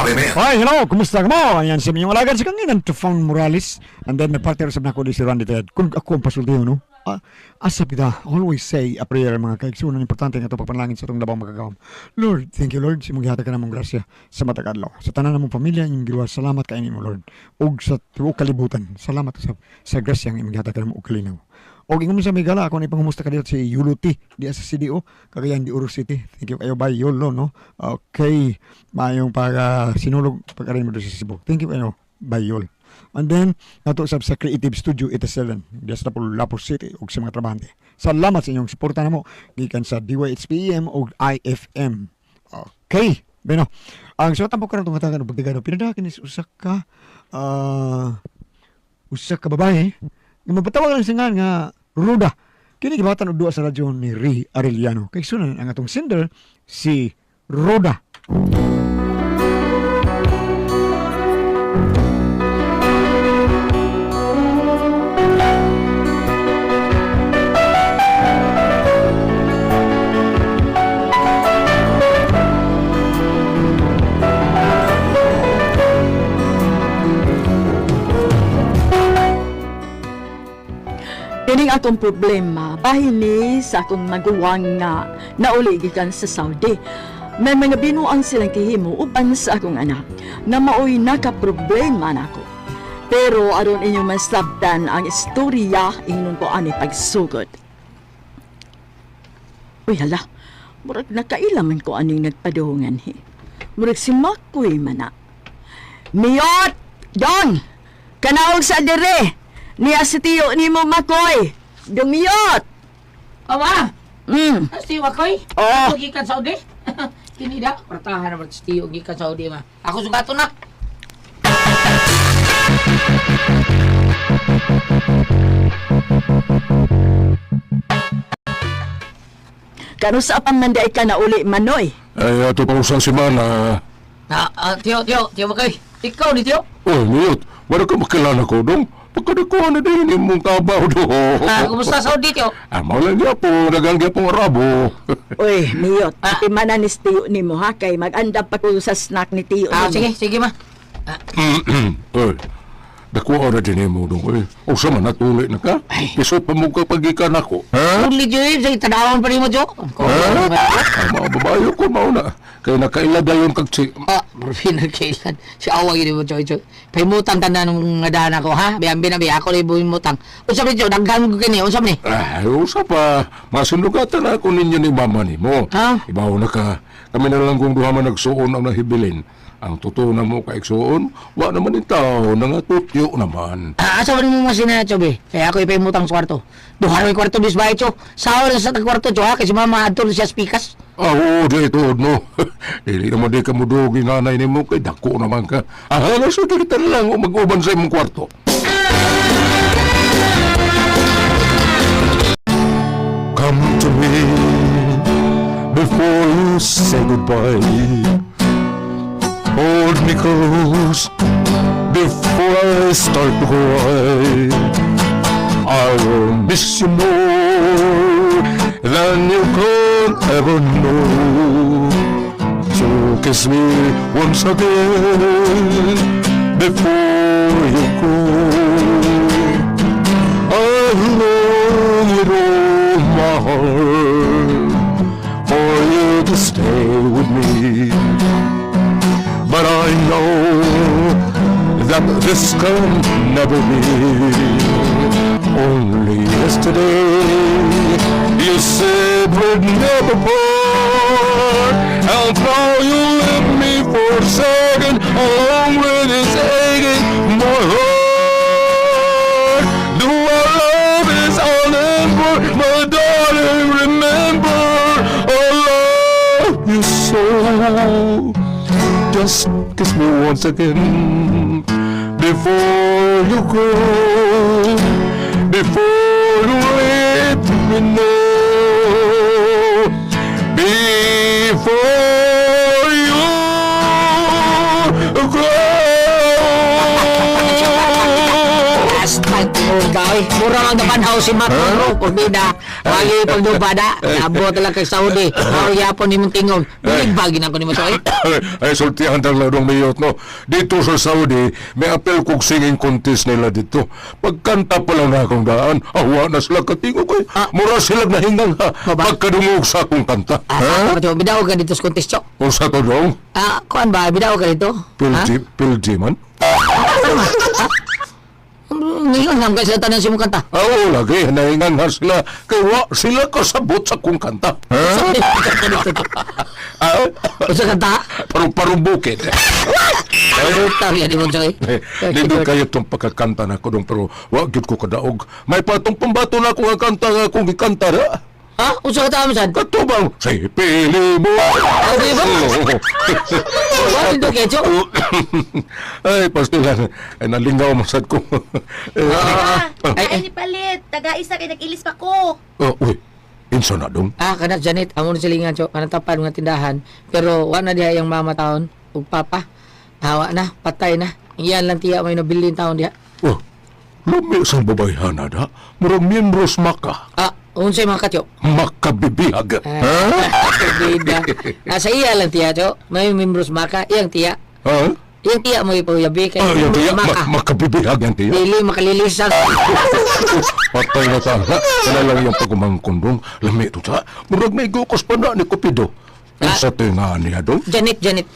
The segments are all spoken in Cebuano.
Hi, hello, kumusta ka mo? Ayan si inyong alagad si Kanginan Tufang Morales. And then may partner sa nako di si Randy Ted. Kung ako ang pasultiho, no? Ah, asap kita, always say a prayer, mga kaigsunan, importante nga ito pagpanalangin sa itong labang magagawam. Lord, thank you, Lord, sa imong gihatag ka namong grasya sa matag adlaw. Sa tanan namong pamilya, inyong giluwas, salamat kay nimo, Lord. Ug sa tibuok kalibutan, salamat sa grasya nga imong gihatag ka namo og kalinaw. Og ingon sa migala ako ni pangumusta ka dito si Yuluti diya sa CDO, Cagayan de Oro City. Thank you kayo bye Yolo, no. Okay, maayong pag sinulog pag-arin mo doon sa Cebu. Thank you kayo bye Yol. And then nato sab sa Creative Studio 87 diya sa Lapu-Lapu City ug sa mga trabahante. Salamat sa inyong suporta namo gikan sa DYHPM ug IFM. Okay. Bueno, ang suwatan po karon tong hatagan og pagtigano pinadakin is usa ka babae nga mapatawag lang siya nga Ruda. Kini gibatan og duwa sa radyo ni Ray Arellano. Kay sunan ang atong sender si Roda. Kining akong problema, bahin ni sa akong maguwang nga nauli gikan sa Saudi. May mga binuang silang kihimo uban sa akong anak na maoy nakaproblema nako. Pero aron inyong masabtan ang istorya, ingnon ko ani pagsugod. Uy hala, murag nakailaman ko aning nagpadungan he. Murag si Makoy mana. Miyot! Don! Kanaog sa dire! Niya si tiyo ni mo Makoy! Dumiyot! Awa! Si Makoy? Oo. Ako gikan Saudi? Kini da, pertahan naman si Tiyo gikan Saudi ma. Ako sugato na. Kano sa pamanday ka na uli, Manoy? Ay, ato pang usang semana. Na, Tiyo, Tiyo, Tiyo Makoy. Ikaw ni Tiyo. Oy, Miyot, wala ka makilala ko dong. Pagkadakuha na din imong kabaw do. Ah, kumusta Saudi, Tiyo? Ah, mao lang gyapon, daghang gyapon Arabo. Uy, Miyot, ah. Mana ni tiyo ni mo ha, kay mag-andap pa ko sa snack ni tiyo Ah, nimo. sige, sige ma. Oy, dakuha na din mo dong. Oy, usa man natuli na ka. Pisot pa mo ka pagikan ako. Ha? Uli Tiyo, eh, sige, tanawan pa rin mo, Tiyo. Ha? Ah, mga babayo ko mao na. Kay nakaila dayon kag si. Ah, Marvin, kailan. Si Awa gini mo, Tiyo, Tiyo. Pahimutang tanan ng nga daan ako, ha? Biyan, biyan, biyan. Ako na ibumutang. Unsa ni Tiyo, daghan ko kini, unsa ni? Ay, usa pa. Masundugatan ako ninyo ni mama nimo. Ha? Ibaw na ka. Kami na lang kung duha man nagsuon ang nahibilin. Ang totoo na mo kaigsuon, wa naman in tao, nangatutyo naman. Ah, asa ba nimo masina, Tiyo, be? Kaya ako ipahimutang sa kwarto. Duha na may kwarto, bis bahay, Tiyo. Sawa na sa kwarto, Tiyo, ha? Kasi mama, adto na siya sa pikas. Ah, oo, di tuod mo. Dili naman di ka mudugi nanay nimo kay dako naman ka. Ah, nasa kita lang o mag-uban sa imong kwarto. Come to me before you say goodbye. Hold me close before I start to cry. I will miss you more than you could ever know. So kiss me once again before you go. I long with all my heart for you to stay with me. But I know that this can never be. Only yesterday you said we'd never part, and now you leave me forsaken along with this aching my heart. Do our love is all for my darling, remember I love you so. Just kiss me once again before you go, before you let me know, before you go. Last time, tinulog. ba oy? Mura ang napanhaw si Matt Monroe, kurbida. Wagi pagdubada, naabot lang kay Saudi. Mao yapon nimong tingog. Bilig ba ginako nimo to oy? Ay, sultihan tang ladong mayot, no? Dito sa Saudi, may apel kog singing contest nila dito. Pagkanta pa lang na akong daan, awa na sila katingog ko. Mura sila nahingang ha. Ba ba? Pagkadungog sa akong kanta. Ah, ha? Bidaw ka dito sa contest, Chok. Unsa to dong? Ah, kuan ba? Bidaw ka dito? Ha? Pilji, pilji man? Ngayon, nga ka sila tanan si mong kanta. Ah, Oo, lagi. Nahingang ha sila. Kay wa sila kasabot sa akong kanta. Ha? Ah, Unsa kanta? Parang bukid. Brutal yan mo, Choy. Eh, Nindot kayo itong pagkakanta na ko dong, pero wa gyud ko kadaog. May patong pambato na ako nga kanta nga akong gikanta ra. Ha? Unsa kanta mo sad? Katubang, say, pili mo. di ba? Wa nindot kay Chok. Ay, pastilan. Ay, nalingaw masad ko. Eh, Ah, Ay, ay, ay. ni palit. Taga isa kay nag-ilis pa ko. Oh, uy, insa na dong? Ah, kana Janet, amo na silingan Chok, kanang tapad nga tindahan. Pero wa na diha yang mama taon ug papa. Hawa na, patay na. Iyan lang tiya may nabilin taon diha. Oh, lumi sang babayhana da. Murag miyembros maka. Ah, unsay mga katyo? Makabibihag. Ah, bida. Ah, sa iya lang tiya, Chok. May membros maka, iyang tiya. Ha? Iyang tiya mo ipahuyabi kay Ah, yung tiya, maka. makabibihag yan tiya. Dili makalilisan. Patay na ta. Kana lang yung pagumangkundong. Lami to ta. Murag may gukos pa na ni Cupido. Unsa to nga niya dong? Janet, Janet.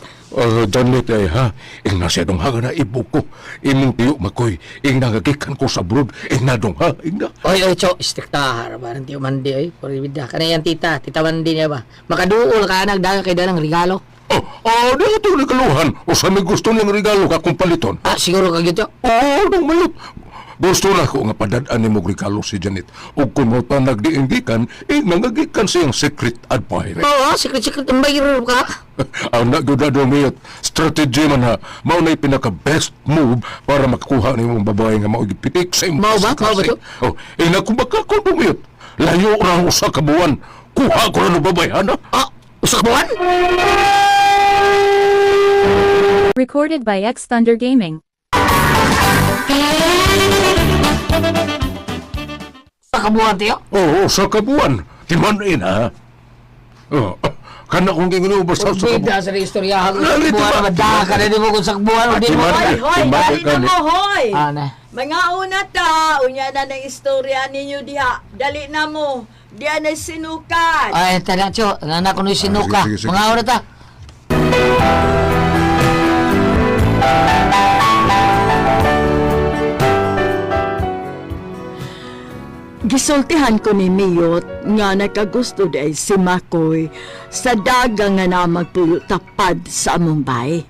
Janet ay ha. Ingna siya dong ha na ibuko. Imong tiyo makoy. Ingna gagikan ko sa abroad. Ingna dong ha. Ingna. Oy, oy, Chok, istrikta. Parang tiyo mandi, oy. Poribida. Kana yan, tita. Tita mandi niya ba? Makaduol ka, anak. Daga kay dalang regalo. Oh, oh, di ito regaluhan. O sa may gusto niyang regalo ka kung paliton. Ah, siguro ka gyud, Chok. Oo, dong mayot. Gusto na ko nga padad-an nimo og regalo si Janet. Ug kung mo pa nagdiingikan, ingna ngagikan siyang secret admirer. Oo, secret-secret ang bayro ka. Ang nagyud na dumiyot, strategy man ha, mao na'y pinaka best move para makakuha ni mong babae nga mao gipitik sa imong Mao ba? Mao ba kasing-kasing. Oh, eh nakumbaka ko dumiyot. Layo ra ang usa ka buwan. Kuha ko na ng babae, ana. Ah, usa ka buwan? Recorded by X Thunder Gaming. Usa ka buwan, tiyo? Oo, usa ka buwan. Timan-in ha. Oh, kana kong gingon basta usa ka buwan. Bida sa istoryahan. Usa ka Lali, buwan diba? naman. Daga ka na di mo kung sa buwan. O di mo. Timan- Hoy, hoy, Timan- dali na mo, hoy. Ah, na. Mga una ta, unya na ng istorya ninyo diha. Dali na mo. Diha na sinukat. Ay, tala, Chok. Nana ko na sinuka. Ah, sige, sige, sige. Mga oras ta. Gisultihan ko ni Miyot nga nakagusto day si Makoy sa dagang nga namagpuyo tapad sa among bay.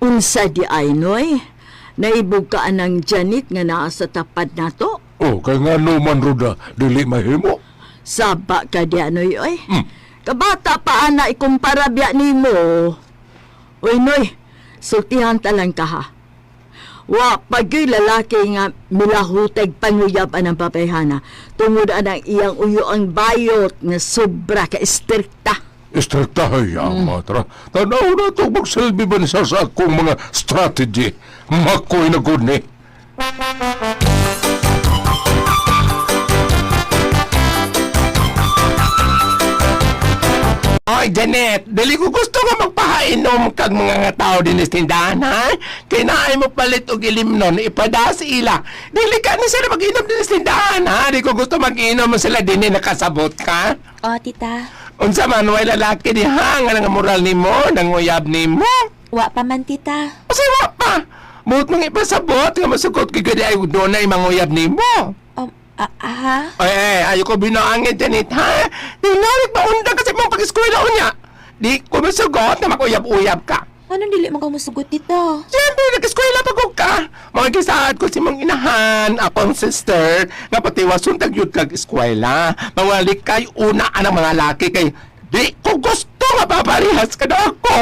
Unsa di ay noy, naibog ka anang Janet nga naa sa tapad nato. Oh, kay nga no man roda dili mahimo. Saba ka di anoy oy. Kabata pa ana ikumpara biya nimo. Oy noy, sultihan ta lang ka ha. Wa pagyoy lalaki nga milahuteg panguyab anang babayhana tungod anang iyang uyo ang bayot nga sobra ka istrikta. Istratahay ang matra. Tanaw na ito magsilbi ba niya sa akong mga strategy. Makoy na good ni. Oy, Janet, dili ko gusto nga magpahainom kag mga nga tao din sa tindahan, ha? Kay naay mo palit og ilim nun, ipada sa ila. Dili ka ni sila mag-inom din sa tindahan, ha? Di ko gusto mag-inom sila din eh, nakasabot ka. Oh, tita. Unsa man way lalaki di ha, nga nga moral nimo, nanguyab nimo. Wa pa man, tita. Kasi wa pa. Buot mong ipasabot nga masugot kay gudi ay dunay manguyab nimo. Aha. Ay, ay, ayoko binaangin, Janet, ha? Tingalit ba undang kasi mong pag-eskwela unya? Di ko masugot na makuyab-uyab ka. Anong dili man ka musugot, tita? Siyempre, nag-eskwela pa ko ka. Mga gisaad ko si mong inahan, akong sister, nga patiwasun tagyud kag eskwela. Mawalik kay una ang mga laki kay di ko gusto nga paparehas ka na ako.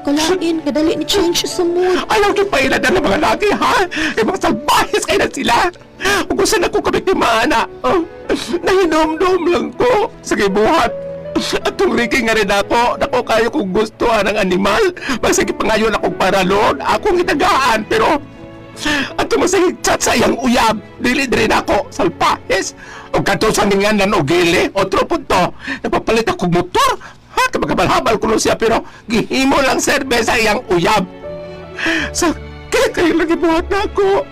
Kalain, kadali ni change sa mood. Ayaw niyo pa iladan ng mga laki, ha? Eh, mga salbahes kayo na sila. Kung gusto na ko kabiktima, na. Oh, nahinomdom lang ko sa gibuhat. At tong Ricky nga rin ako, nako kayo kung gusto ang animal. Magsige pa ngayon akong paralon, akong itagaan, pero At tumasahig chat sa iyang uyab. Dili diri nako, salpahes. O kadto sa ninganan o gili, otro punto. Napapalit ako motor. Ha, kamagabal-habal ko siya pero gihimo lang serbe sa iyang uyab. Sakit kayo lagi buhat na ako.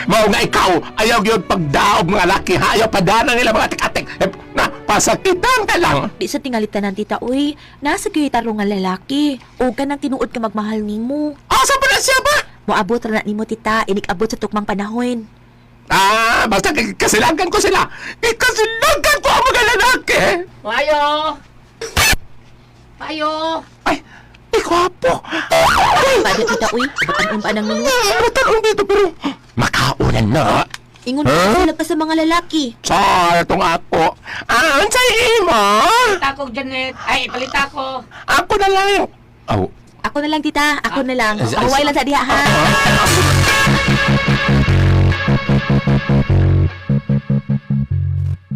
Mao nga ikaw, ayaw gyud pagdaog mga laki ha, ayaw padanang nila mga atik-atik. Eh, na, pasakitan ka lang. Di sa tingali tanan, tita, uy. Nasa gyud tarong nga lalaki. O kanang tinuod ka magmahal nimo. Asa pa na siya ba? Moabot ra na nimo, tita. Inikabot sa tukmang panahon. Ah, basta kasilagan ko sila. Kasilagan ko ang mga lalaki. Mayo! Mayo! Ay, ay, gwapo. Paano, tita, uy? Batan pa nang minut. Matanong dito pero makaunan na. Ingon huh? Sila pa sa mga lalaki. Char, itong ako. Ah, unsay imo? Palita ko, Janet. Ay, palita ko. Ako na lang. Aw. Ako na lang, tita. Ako na lang. Ay, ay, Huwag lang sa diha, ha?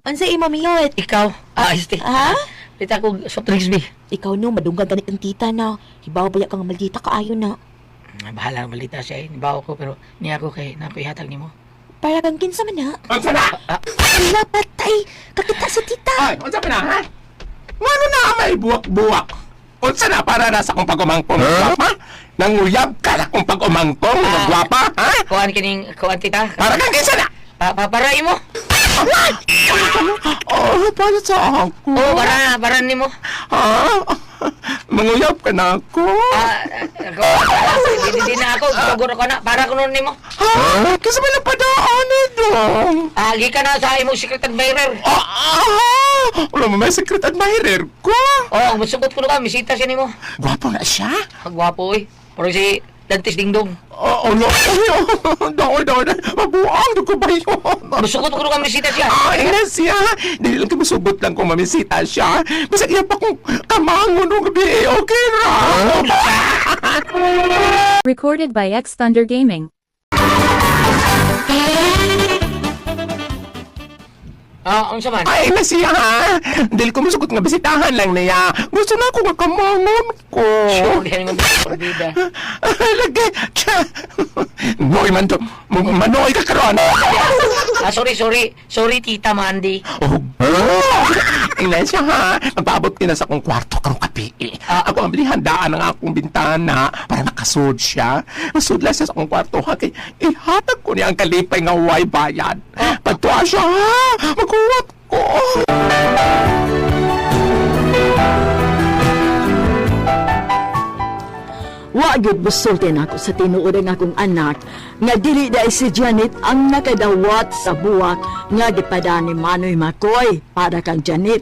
Unsa imo, Miyot? Ikaw. Ah, este. Ha? Palita ko soft drinks, B. Ikaw no, madunggan ganit ang tita na. Hibaw ba ka nga maldita kaayo na. Ah, bahala na malita siya eh. Nibaw ko pero niya ako kay nakoy hatag nimo. Para kang kinsa man na. Unsa na? Ala, patay! Kakita sa tita! Ay, unsa pa na, ha? Ngano na may buwak-buwak? Unsa na para na sa akong pag-umangkong, huh? Gwapa? Nanguyab ka na akong pag-umangkong, Ah. gwapa, ha? Kuan kining kuan tita. Para kang kinsa na? Pa, pa para imo. Oh, para sa ako. Oh, para para nimo. Ha? Manguyab ka na ako. Ah, ako. Di, di na ako sugod ako na para kuno nimo. Ha? Kasi may napadaan eh, dong. Ah, gikan na sa imong secret admirer. Ah, ah! Wala mo, may secret admirer ko. Oh, musugot ko ka misita siya nimo. Gwapo na siya. Ang gwapo oy. Pero si Dantes Dingdong. Oh, oh, no. Ay, oh, daw, daw, daw. Mabuang, ko ba yun? Musugot ko ka misita siya. Ay, na siya. Dili lang kumusugot lang kung mamisita siya. Basta iya pa kung kamangon og gabi. Okay ra. Recorded by X Thunder Gaming. Ah, unsa man? Ay, na siya. Dili ko musugot nga bisitahan lang niya. Gusto na ako nga kamangon ko. Sure, di mo bida. Lagi. Tsa. Boy man to. Manoy ka karon. Ah, sorry, sorry. Sorry, Tita Mandy. Oh, Ingnan siya ha. Magpaabot ka na sa akong kwarto karong gabi. Ah. Ako ang handaan ang akong bintana para makasud siya. Masudla siya sa akong kwarto ha. Kay ihatag ko niya ang kalipay nga way bayad. Pagtuwa siya ha. Maghuwat ko. Wa gyud musulti nako sa tinuod ang akong anak nga dili dai si Janet ang nakadawat sa buwak nga gipada ni Manoy Makoy para kang Janet.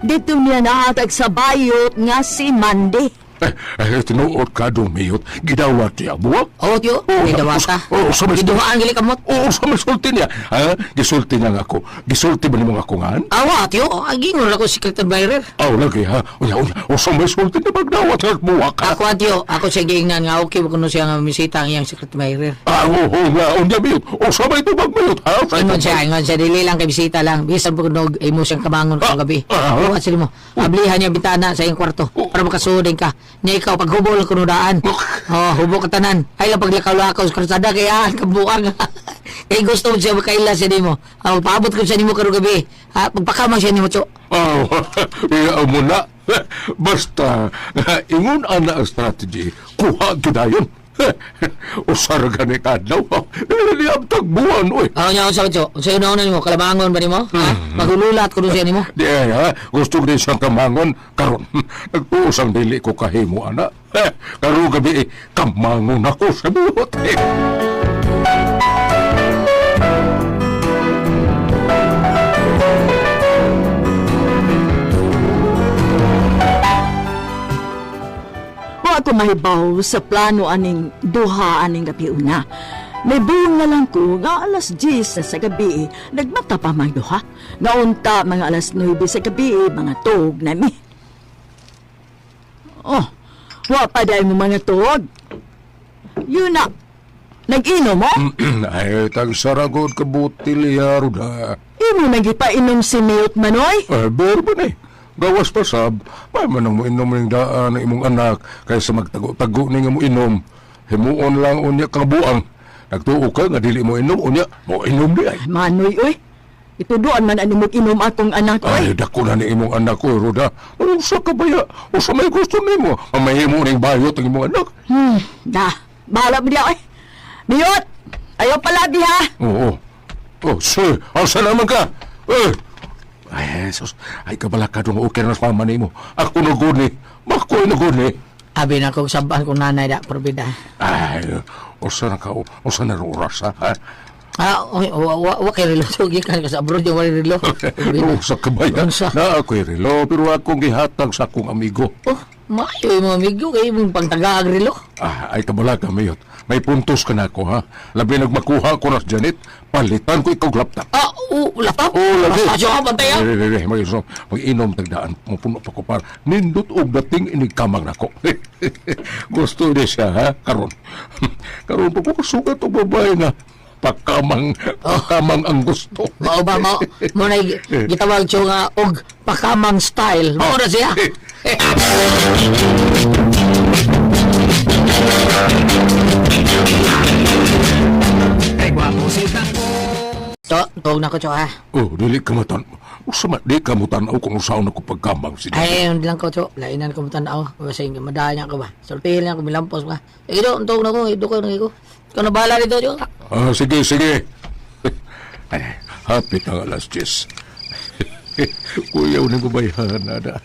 Dito niya nahatag sa bayot nga si Mandy. Eh, eh, tinuod ka dumiyot. Gidawat niya, buwak. Oh, tiyo. Oh, Gidawata. oh, sa may- Giduhaan gili kamot. Oo, sa may sulti niya. Ha? Gisulti niya nga ako. Gisulti ba nimo nga ako ngan? Awa, tiyo. Gingon ako secret admirer. Aw, lagi ha. Unya, unya. O sa may sulti niya magdawat at buwak ha. Ako, tiyo. Ako siya giingnan nga okay ba kuno siya nga misita ang iyang secret admirer. Ah, oo, oo, nga. Unya, miyot. O sa may tubag miyot ha. Sa Ingon siya, ingon siya, dili lang kay bisita lang. Bisan po kuno imo siyang kamangon karong gabi. Ah, ah. Buhat sila mo. Ablihan niya bitana sa iyang kwarto para makasudin ka. Nya ikaw paghubo lang kuno daan. Oh, hubo ka tanan. Ay lang paglakaw-lakaw sa kalsada kay aan kabuang. Kay gusto mo siya makaila siya nimo. Ah, paabot ko siya nimo karong gabi. Ha, pagpakamang siya nimo, Chok. Oh, iya mo na. Basta, ingon ana ang strategy, kuha gidayon. Usar gani kadlaw. Dili tagbuan oy. Ah, nya unsa Chok? Unsa una nimo? Kalamangon ba nimo? Ha? Magululat kuno siya nimo. Di ay ha, gusto ko din siyang kamangon karon. Nagtuusang dili ko kahimo ana. Eh, karon gabi eh, kamangon ako sa buot. Eh. Wa ko mahibaw sa plano aning duha aning gabi una. May buong na lang ko nga alas 10 na sa gabi nagmata pa mang duha. Nga unta mga alas 9 sa gabi mga tuog na mi. Oh, wa pa dahil mo mga tuog. Yun na. Nag-inom mo? Ay, tagsaragod ka butil ya, ruda. Imo nagipainom si Miyot Manoy? Eh, berba ni. Gawas pa sab, may manang mo inom ning daan ang imong anak kaysa magtago-tago ni nga mo inom. Himuon lang unya kang buang. Nagtuo ka nga dili mo inom unya, mo inom di ay. Manoy, oy. Ituduan man ani mo inom akong anak, Ay, oy. dako na ni imong anak ko, Roda. Usa ka ba ya? Usa may gusto nimo. Ang mahimo ning bayot ang imong anak. Da, bahala mo diya, oy. Miyot, ayaw pala di ha. Oo. Oh, sir, asa naman ka? Eh. Ay, Jesus. Ay, kabala ka dong okay na sa mama nimo. Ako na guni. Makoy na guni. Abi na kong sabaan kong nanay da, probida. Ay, usa na ka, usa na oras, ha? Ah, okay, wa kay relo. So, gikan ka sa abroad, yung wala relo. Usa ka ba yan? Unsa? Na ako'y relo, pero akong gihatag sa akong amigo. Oh, maayo yung mga amigo, kayo mong pangtagaag relo. Ah, ay kabala ka, Mayot. May puntos ka na ako, ha? Labi nagmakuha ko na sa Janet, palitan ko ikaw laptop. Ah, oh, laptop? Oh, lagi. Basta siya ka, pantay ah. Eh, eh, eh, mag-inom, mag-inom tagdaan, mapuno pa ko par. Nindot og dating inigkamang nako. Gusto ni siya, ha? Karon. Karon pa ko kasugat og babae nga pakamang, pakamang ang gusto. Mao ba, mao na gitawag siya nga og pakamang style. Mao na siya. To, tuog na ko, Cho, ha? Oh, dili ka matan. Usa man, di ka mo tan-aw kung usaon ako pagkamang si Janet. Ay, hindi lang ko, Cho. Lainan ko mo tanaw. Basta yung madaya niya ko ba? Sultihin niya ko, milampos ba? Sige, Cho, tuog na ko. Ito ko, ko. Ikaw na bahala dito, Cho. Ah, sige, sige. Ay, hapit ang alas 10. Kuya, ni babayhan na na.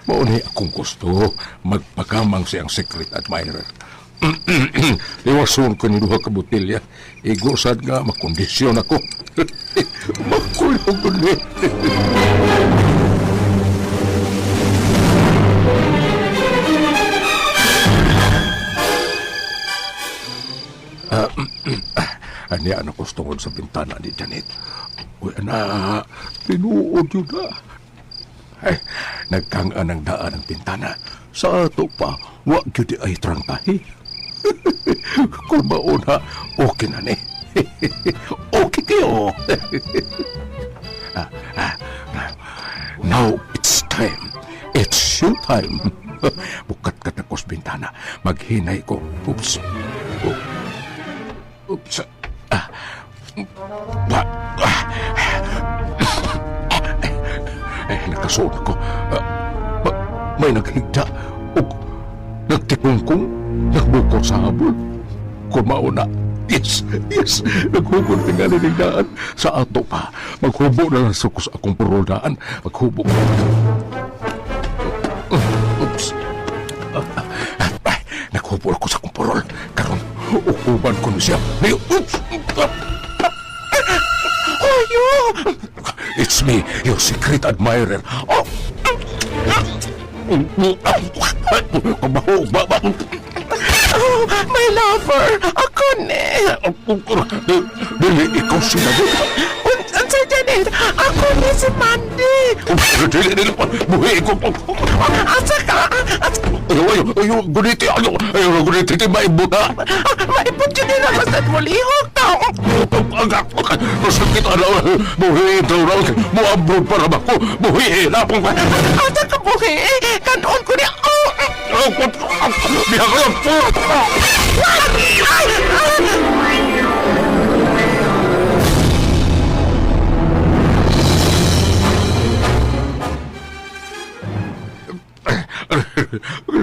Mauni akong gusto. Magpakamang siyang secret admirer. Iwason ko ni duha ka botelya. Igusad nga, makondisyon ako. Makulong ko ni. Ani ano ko tungod sa bintana ni Janet. Uy, ana, tinuod yun na. Ay, nagkangan ang daan ang bintana. Sa ato pa, wa gyud ay trangkahi. Kung mauna, okay na ni. Okay kayo. Ah, ah, ah. Now it's time. It's show time. Bukat ka takos bintana. Maghinay ko. Oops. Oh. Oops. Ah. Ba. Ah. Eh, nakasuot ako. Ah, may naghigda. Ug nagtikungkong. Nagbukor sa habol. Kumauna. Yes, yes. Naghubon tingali ng daan. Sa ato pa. Maghubo na lang sukos akong puruldaan. Maghubo. Oops. Ah, ay, naghubo ako sa akong purol. Karon, ukuban ko na siya. Ay, oops! Oyo! It's me, your secret admirer. Oh! Kabaho, ba, ba? Oh, my lover! Ako ni! Dili, ikaw si David. Unsa Janet? Ako ni si Mandy! Dili, dili, buhi ko. Asa ka? Asa Ayaw, ayaw, ayaw, guniti, ayaw, ayaw, guniti, di maibot, ha? Maipot yun nila basta't mulihok ka! Masakit, ano, buhi, ito, muabro para ba ko, buhi, lapong ka. Asa ka buhi? Kanoon ko niya! Oh! Diha kayo, Ay! Ah!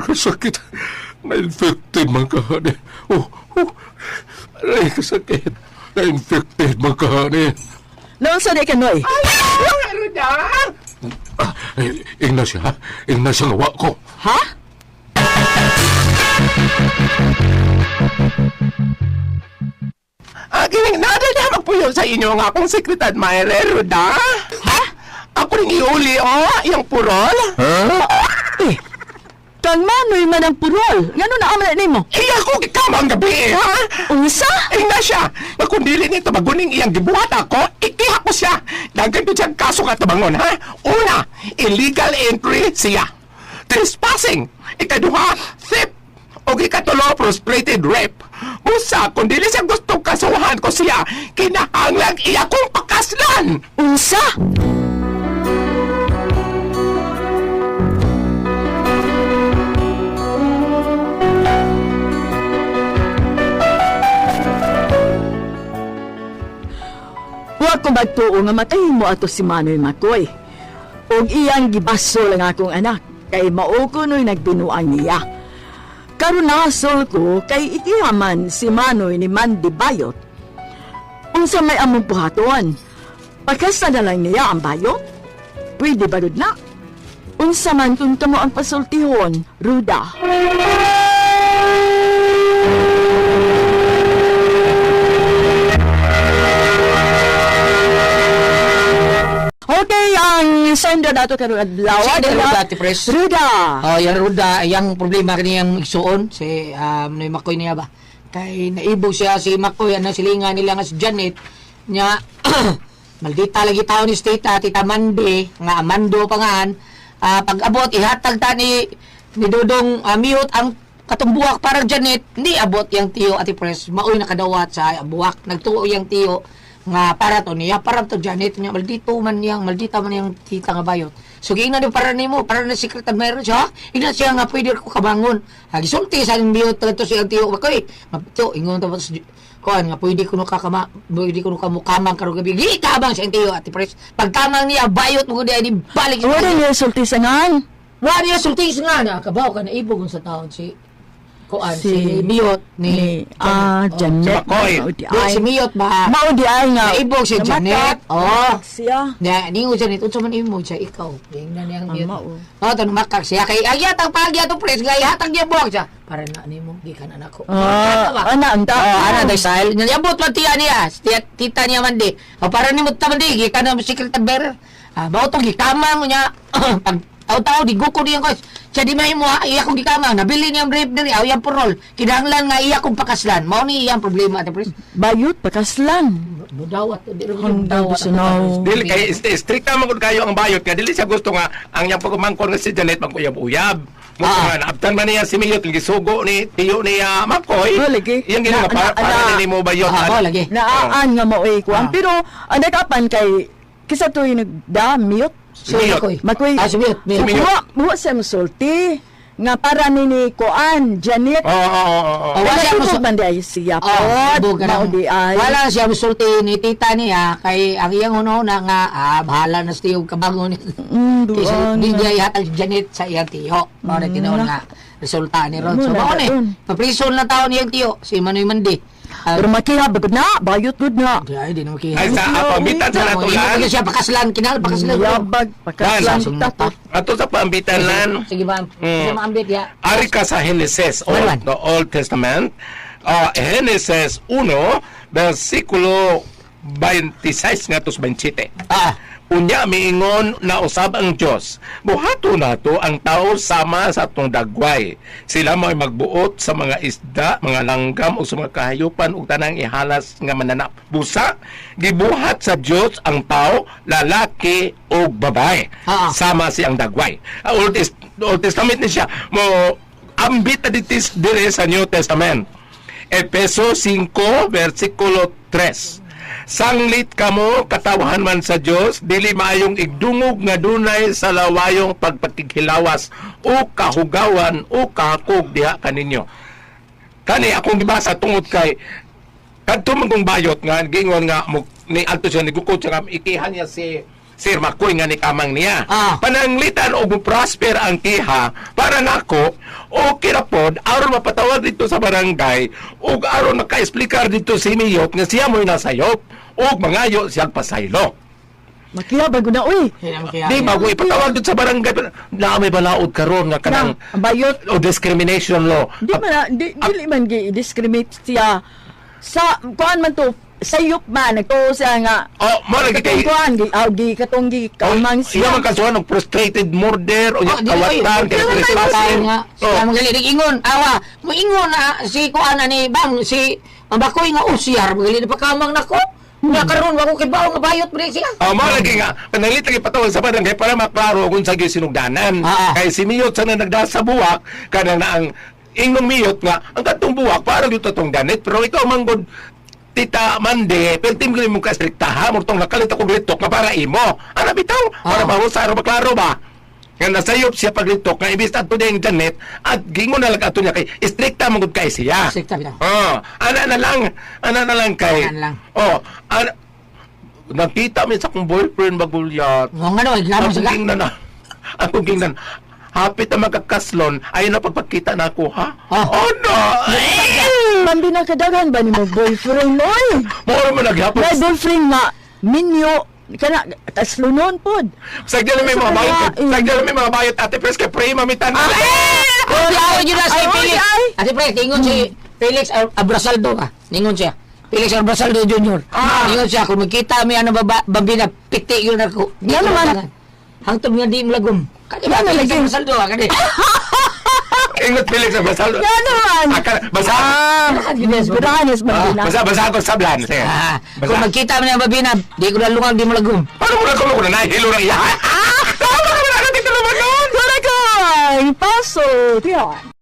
Kasakit. Na-infected man ka, honey. Oh, oh. Aray, kasakit. Na-infected man ka, honey. Naunsa di ka, Noy? Ay, Ruda! Ah, eh, ingna siya, ha? Ingna siya nga wa ko. Ha? Ah, gining nada na magpuyo sa inyo nga akong secret admirer, Ruda. Ha? Ako rin iuli, oh, iyang purol. Eh, kang Manoy man ang purol. Ngano na aman nimo? Iya ko gikamang gabi, eh, ha? Unsa? Ingna siya. Nga kung dili nito maguning iyang gibuhat ako, ikiha ko siya. Daghan ko siyang kaso katabangon, ha? Una, illegal entry siya. Trespassing. Ikaduha, theft. O ikatulo, frustrated rape. Usa, kung dili siya gusto kasuhan ko siya, kinahanglan iya kong pakaslan. Unsa? ko magtuo nga makahimo ato si Manoy Makoy. Og iyang gibaso lang akong anak kay mao ko no'y nagbinuang niya. Karon nasol ko kay ikihaman si Manoy ni Mandy Bayot. Unsa may among buhaton? Pakasa na lang niya ang bayot? Pwede ba gud na? Unsa man kung kamo ang pasultihon, Ruda? Okay, ang sender nato karon adlaw. Sender, Ruda, Ate Pres. Ruda. Oh, yang ruda, yang problema kaniyang igsuon si Noy Makoy niya ba. Kay naibog siya si Makoy ano silingan nila nga si Janet nya maldita lagi tao ni Tita, Tita Mandi nga Amando pa ngaan. Ah, pag abot ihatag ta ni ni Dudong mute ang katong buwak para Janet, hindi abot yang tiyo Ate Pres, maoy nakadawat sa buwak nagtuo yang tiyo nga para to niya para to Janet niya maldito man yang maldita man yang tita nga bayot. So giingnan din para nimo para na secret admirer siya. Ingnan siya nga pwede ko kabangon. Ha, gisulti sa mute to siyang tiyo bakoy. Mapto ingon ta sa kuan nga pwede ko no kakama pwede ko no kamukamang karong gabi. Gikamang siyang tiyo Ate Pres. Pagkamang niya bayot mo gud ni balik. Wala niya sulti sa ngan. Wa niya sulti sa nga na kabaw ka na ibog sa taon si kuan si, Si- Miyot ni Ni ah Janet. Janet. Si Makoy. Mao di Oh. Di, ay. si Miyot ba? Mao di ay nga. Naibog si Janet. Namatak. Oh. Namatak siya. Nya ningo Janet unsa man imo siya ikaw. Tingnan niyang Ang Miyot. mao. Oh, tan makak siya kay agyat ang pagya to pres gay hatag niya buwak siya. Para na nimo gikan anak ko. Ah, ana anta. Oh, ana day style. Nya yabot man tiya niya, tiya, tita niya man di. O para nimo ta man di gikan ang secret admirer. Ah, mao to gikamang niya pag taw-taw di guko diyan ko. Siya di mahimo ha, iya kong gikamang. Nabili niya ang rape diri, aw iyang parol. Kinahanglan nga iya kong pakaslan. Mao ni iyang problema ate pres. Bayot pakaslan. Budawat, di rin Hanggang budawat. bisan. Dili kay stricta man gud kayo ang bayot kay dili siya gusto nga ang iyang pagumangkon nga si Janet maguyab-uyab. Mo nga naabtan man niya si Miyot gisugo ni tiyo ni Makoy. Oh, lagi. Iyang ginawa Na- para, na- para na- nini mo bayot. Ah, lagi. Naaan nga maoy ko. Ah. Pero ang nakapan kay kisa to'y nagda mute. Si Miyot. Makoy. Makoy. Ah, si Miyot. Miyot. Si Miyot. Wa wa siya musulti nga para ni ni kuan Janet. Oo, oo, oo, oo. Oh, wa siya Wala musul- man di ay siya Oh, pod. ibog ka Mao lang. di ay. Wala siya musulti ni tita niya kay ang iyang una nga ah, bahala na sa tiyo kabangon. Duon. Kaysa di niya ihatag si Janet sa iyang tiyo. Mao na tinuod nga resulta ni Ron. So Muna mao ni daon. paprison na taon niyang tiyo si Manoy Mandi. Ah, Pero makiha bagod na, bayot gud na. di ay di na makiha. Ay sa pambitan sa natulan. Imo siya pakaslan kinal pakaslan. Yabag pakaslan Sa ta. Ato sa pambitan lan. Sige ba? Sige maambit ya. Ari ka sa Genesis, Marwan. Old, the Old Testament. Genesis 1, versikulo 26 nga 27. Ah, Unya miingon na usab ang Dios. Buhato nato ang tao sama sa atong dagway. Sila mo'y magbuot sa mga isda, mga langgam o sa mga kahayupan ug tanang ihalas nga mananap. Busa gibuhat sa Dios ang tao, lalaki ug babae. Ah. Sama siyang dagway. Ang Old Testament ni siya mo ambit na dito dire sa New Testament. Epeso 5 versikulo 3. Sanglit kamo katawahan man sa Dios dili maayong igdungog nga dunay sa lawayong pagpakighilawas o kahugawan o kahakog diha kaninyo. Kani akong gibasa tungod kay kadto man kong bayot nga giingon nga mo, ni alto siya nigukod siya nga ikihan niya si Sir Makoy nga ni kamang niya. Ah. Pananglitan og prosper ang kiha para nako okay ra pod aron mapatawag dito sa barangay ug aron makaesplikar dito si Miyot nga siya mo'y nasayop ug mangayo siyang pasaylo. Makiha bagod na uy. di na makiha. Di ba kung ipatawag dito sa barangay na may balaod karon nga kanang Na, ang bayot. o discrimination law. Di man na, di, dili man gi discriminate siya sa kuan man to sayop man nagtuo siya nga Oh, mo lagi kay katong kuan gi aw gi katong gi kamang Iya siya. man kasuhan og frustrated murder o Oh, yung kawatan kay trespassing. nga. Oh. Siya magaling ingon awa. Moingon na si kuan ani bang si ang bakoy nga usyar magaling pa kamang nako. Nga karon wa ko kibaw nga bayot pre siya. Oh, mao lagi nga panalit lagi patawag sa barangay para maklaro kung sa gyud sinugdanan. Ah, ah. Kay si Miyot sa na nagdasa sa buwak kanang na ang ingong Miyot nga ang katong buwak para gyud tong ganit pero ikaw manggod Tita Mande, pertim ko mo ka-striktaha, murtong nakalit ako litok nga para imo. Ana bitaw, para Ah. mahusa, para maklaro ba? Nga nasayop siya paglitok nga imbis ato niya yung Janet at gingon na lang ato niya kay strikta man gud kay siya. Strikta bitaw. Oh, ana na lang, ana na lang kay. Ana na lang. Oh, ana Nakita mi sa akong boyfriend bagulyat. Nga nga no, iglamo Akong sila. gingnan na. Akong gingnan. Hapit na magkakaslon, ayaw na pagpagkita na ako, ha? Ah. Oh, no! Bambina, kadaghan ba ni mo boyfriend oy? Moro mo naghapon. May boyfriend nga minyo kana taslunon pod. Sagdi lang may mga bayot. Sa kaya, eh. Sagdi lang may mga bayot. Ate Pres, kay pray mamitan. Ah! Ikaw yun na si Ay, Felix. ay. Ate Pre, tingon si Felix Abrasaldo ka. Ningon siya. Felix Abrasaldo Jr. Ningon siya, kung magkita mi ano baba, bambina, piti yun ako. Di Nga ko naman. matangan. Hangtod nga di mo lagom. Kani ba Nga Felix lagi. Abrasaldo ka kani? Ingot Felix Abrasaldo. Nga naman. Aka, basa. Birahanis bambina. Basa, basa ako sablan. Sige. Ah, Basa. kung magkita mi ang babina, di ko na lungang, di mo lagom. Paano mo na kumukunan? Nahihilo ng iya. Ah! Tama ka na natin tulungan noon! Correct! Paso! Tiyan!